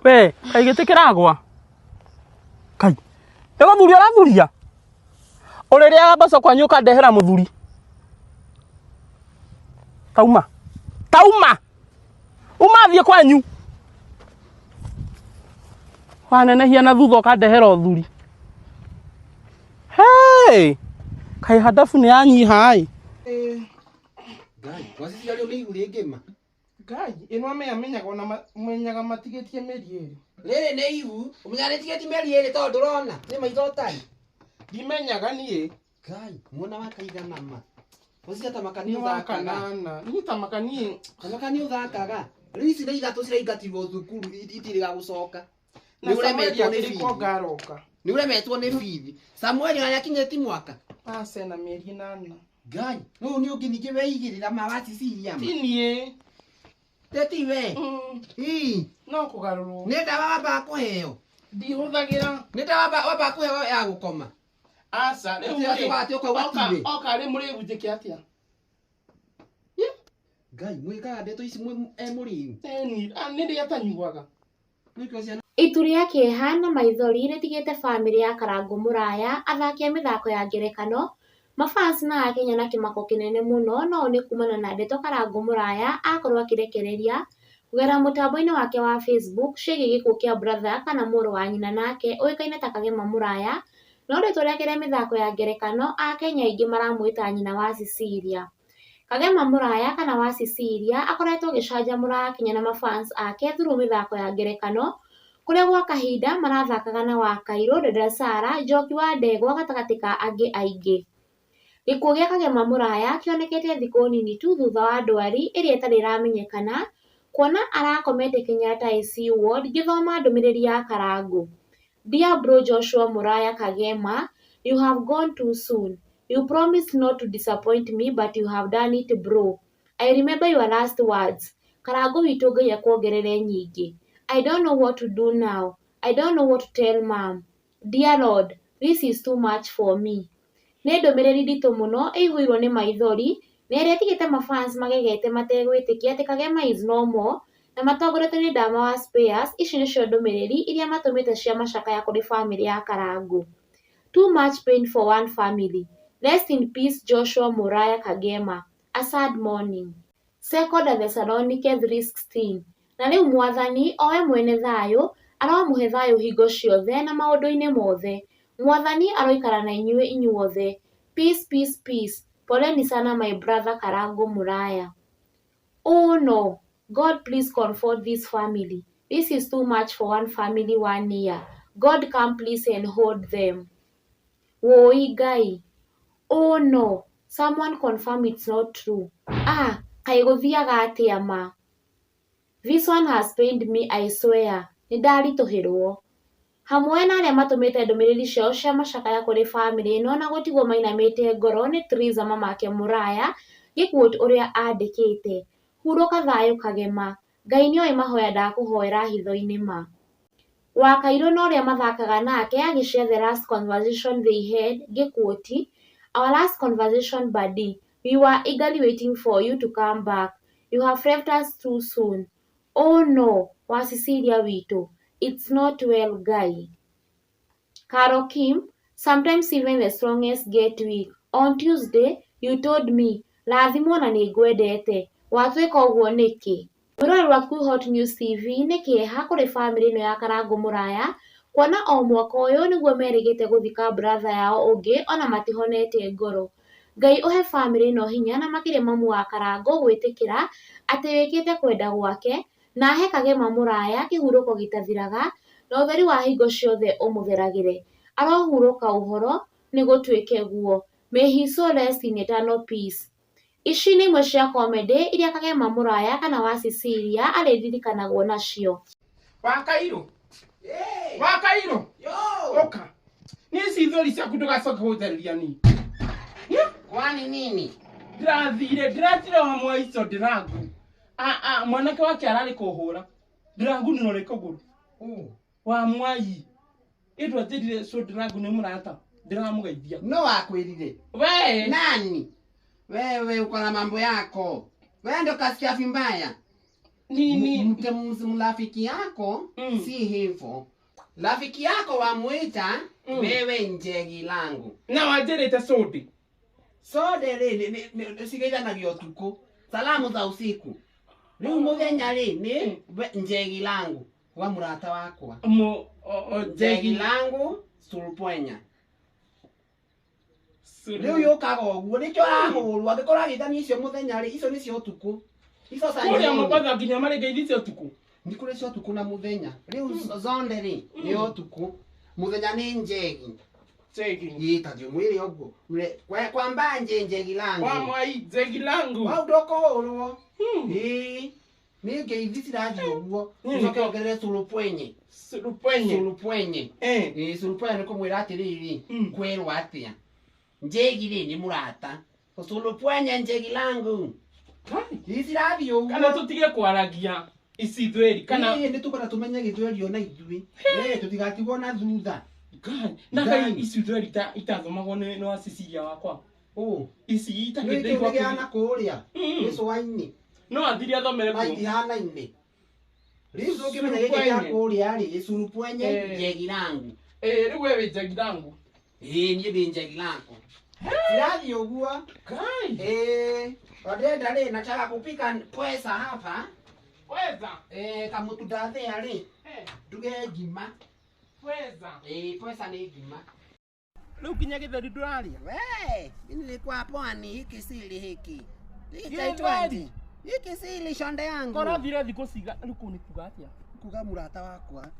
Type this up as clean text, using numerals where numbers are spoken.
We kaĩ gĩtĩ kĩragwa? Kai nĩ gũthuria ũrathuria? Ũrĩrĩaga mboco kwanyu ũkandehera mũthuri. Tauma, tauma, uma thiĩ kwanyu. Wanenehia na thutha ũkandehera ũthuri. Hey! Kaĩ handabu nĩ yanyiha ĩ. Ngai, waciciario nĩ ihu rĩngĩ ma. Ngai, ĩno amenyaga ona menyaga matigĩtie mĩeri ĩrĩ. Rĩrĩ nĩ ihu, ũmenyaga rĩtigĩtie mĩeri ĩrĩ tondũ ndũrona, nĩ maitho ũtarĩ. Ndimenyaga niĩ. Ngai, mwana wa kaigana ma. Wacicia ta makani Nĩ wa ũthakaga. kanana. Niĩ ta makani. Ta makani ũthakaga. Rĩu ici nĩ ithatũ ciraingatirwo thukuru itirĩga gũcoka. Na Nĩ Samueli ũremetwo nĩ akĩrĩ bithi. kuonga aroka. Nĩ ũremetwo nĩ bithi. Samueli ona nĩakinyĩti mwaka. Aca ena mĩeri ĩnana. Ngai, rĩu nĩ ũngĩ ningĩ weigĩrĩra ma wa Cecilia ma. Ti niĩ. Te ti we. Ii. No kũgarũrwo. Nĩ ndawa wambaga kũheo. Ndihũthagĩra. Nĩ ndawa wambaga kũheo ya gũkoma. Aca, rĩu Atĩ- rĩ, atĩ ũkauga ti we. Oka rĩ mũrĩu njĩke atĩa? Ngai, mwĩkaga ndeto ici mwĩ e mũrĩu. Eni, nĩ rĩ atanyuaga. Itu rĩa kĩeha na maithori rĩtigĩte bamĩrĩ ya Karangũ Mũraya, athaki a mĩthako ya ngerekano, mafans na akenya na kĩmako kĩnene mũno no ũũ nĩ kumana na ndeto Karangũ Mũraya akorwo akĩrekereria kũgerera mũtambo-inĩ wake wa Facebook ciĩgiĩ gĩkuũ kĩa brother kana mũrũ wa nyina nake ũĩkaine ta Kagema Mũraya, no rĩtwa rĩake rĩa mĩthako ya ngerekano akenya aingĩ maramwĩta nyina wa Cecilia. Kagema Mũraya kana wa Cecilia akoretwo agĩcanjamũra akenya na mafans ake through mĩthako ya ngerekano kũrĩa gwa kahinda marathakaga na Wakairũ, Dada Sara, Njoki wa Ndegwa gatagatĩ ka angĩ aingĩ. Gĩkuũ gĩa Kagema Mũraya kĩonekete thikũ nini tu thutha wa ndwari ĩrĩa ĩtarĩ ĩramenyekana kuona arakomete Kenyatta ICU ward ngĩthoma ndũmĩrĩri ya Karangũ. Dear bro Joshua Mũraya Kagema, you have gone too soon. You promised not to disappoint me but you have done it bro. I remember your last words. Karangũ witũ Ngai akuongerere nyingĩ. I don't know what to do now. I don't know what to tell mom. Dear Lord, this is too much for me. Nĩ ndũmĩrĩri nditũ mũno ĩihũirwo nĩ maithori na ĩrĩa ĩtigĩte mafans magegete mategwĩtĩkia atĩ Kagema is no more na matongoretio nĩ Dama wa Spares. Ici nĩcio ndũmĩrĩri iria matũmĩte cia macakaya kũrĩ bamĩrĩ ya Karangũ. Too much pain for one family. Rest in peace Joshua Mũraya Kagema. A sad morning. Second Thessalonike 3:16. Na rĩu Mwathani o we mwene thayũ aromũhe thayũ hingo ciothe na maũndũ-inĩ mothe. Mwathani aroikara na inyuĩ inyuothe. Peace, peace, peace. Poleni sana my brother Karangũ Mũraya. Oh no, God please comfort this family. This is too much for one family 1 year. God come please and hold them. Woi Ngai. Oh no, someone confirm it's not true. Ah, kaĩ gũthiaga atĩa ma? This one has pained me, I swear. Nĩ ndaritũhĩrwo. Hamwe na arĩa matũmĩte ndũmĩrĩri ciao cia macakaya kũrĩ bamĩrĩ ĩno na gũtigwo mainamĩte ngoro nĩ Triza mamake Mũraya gĩquote ũrĩa andĩkĩte. Hurũka thayũ Kagema. Ngai nĩoĩ mahoya ndakũhoera hitho-inĩ ma. Wakairũ na ũrĩa mathakaga nake agĩshare the last conversation they had gĩquote Our last conversation buddy, we were eagerly waiting for you to come back. You have left us too soon. Oh no, wa Cecilia witũ. It's not well guy. Carol Kim, sometimes even the strongest get weak. On Tuesday, you told me, rathimwo na nĩngwendete. Watwĩka ũguo nĩkĩ? Mwĩroreri wa Kikuyu Hot News TV nĩ kĩeha kũrĩ bamĩrĩ ĩno ya Karangũ Mũraya kuona o mwaka ũyũ nĩguo merĩgĩte gũthika brother yao ũngĩ ona matihonete ngoro. Ngai ũhe bamĩrĩ ĩno hinya na makĩria mamu wa Karangũ gwĩtĩkĩra atĩ wĩkĩte kwenda gwake na ahe Kagema Mũraya kĩhurũko gĩtathiraga na ũtheri wa hingo ciothe ũmũtheragĩre. Arohurũka ũhoro nĩ gũtuĩke guo. May his soul rest in eternal peace. Ici nĩ imwe cia comedy iria Kagema Mũraya kana wa Cecilia arĩririkanagwo nacio. Wakairũ. Wakairũ. Ũka. Nĩ ici ithũri ciaku ndũgacoke gũthereria niĩ. Kwani nini? Ndĩrathire, ndĩratire wa mwaico ndĩrangu. Mwanake wake ararĩ kũhũra. Ndĩrangunirwo nĩ kũgũrũ. Wa mwai. Ĩndũ anjĩrire so ndĩrangu nĩ mũrata. Ndĩramũgeithia. No akwĩrire. We. Nani? Wewe uko na mambo yako. Wewe ndio kasikia vibaya. Nini? Mke rafiki yako si hivyo. Rafiki yako wamwita wewe njegi langu. Na wanjĩrĩte cũndĩ. Sode rĩ cigeithanagia ũtukũ. Salamu za usiku. Rĩu mũthenya rĩ nĩ njegi langu wa mũrata wakwa. Njegi langu sulupwenya. Rĩu yũkaga ũguo nĩkĩo arahũrwo angĩkorwo agĩthania icio mũthenya rĩ icio nĩ cia ũtukũ. Icio cia Kũrĩa jioni. Mombatha nginya marĩ ngeithi cia ũtukũ. Nĩ kũrĩ cia ũtukũ na mũthenya. Rĩu zonde rĩ nĩ ũtukũ. Mũthenya nĩ njegi. Njegi. Ĩ ta thiĩ ũmwĩre ũguo. Kwamba nje njegi langu. Wa mwai njegi langu. Wau ndũkũhũrwo. Ĩ nĩ ngeithi cirathiĩ ũguo. Ũcoke wongerere sulupwenye. Sulupwenye. Sulupwenye. Ĩ sulupwenye nĩ kũmwĩra atĩrĩrĩ kwĩrwo atĩa. Njegi rĩ nĩ mũrata. Sulupwenye njegi langu. Ici cirathiĩ ũguo. Kana tũtige kwaragia ici ithweri kana nĩ tũkwenda tũmenye gĩthweri ona ithuĩ. Tũtigatigwo na thutha. Na ngai ici ithweri itathomagwo nĩ wa Cecilia wakwa. Ici itakĩndĩigua kĩu na kũrĩa gĩcũa-inĩ. No athire athomere kuo. Na itihanaine. Rĩu tũngĩmenya gĩkĩ gĩa kũrĩa rĩ gĩcurupwenye njegi langu. Rĩu we wĩ njegi langu. Ĩĩ niĩ ndĩ njegi langu. Cirathiĩ ũguo. Ĩĩ ndĩrenda rĩ nataka kupika pwesa hapa. Pweza? Kamũtu ndathĩa rĩ nduge ngima. Pweza? Ĩĩ pwesa nĩ ngima. Rĩu nginya gĩtheri ndũrarĩa? We, mimi nilikuwa pwani hiki sili hiki. Hiki chaitwaje? Hiki sili shonde yangu. Korathire thikũ cigana rĩu kũu nĩ kuga atĩa? Kuga mũrata wakwa.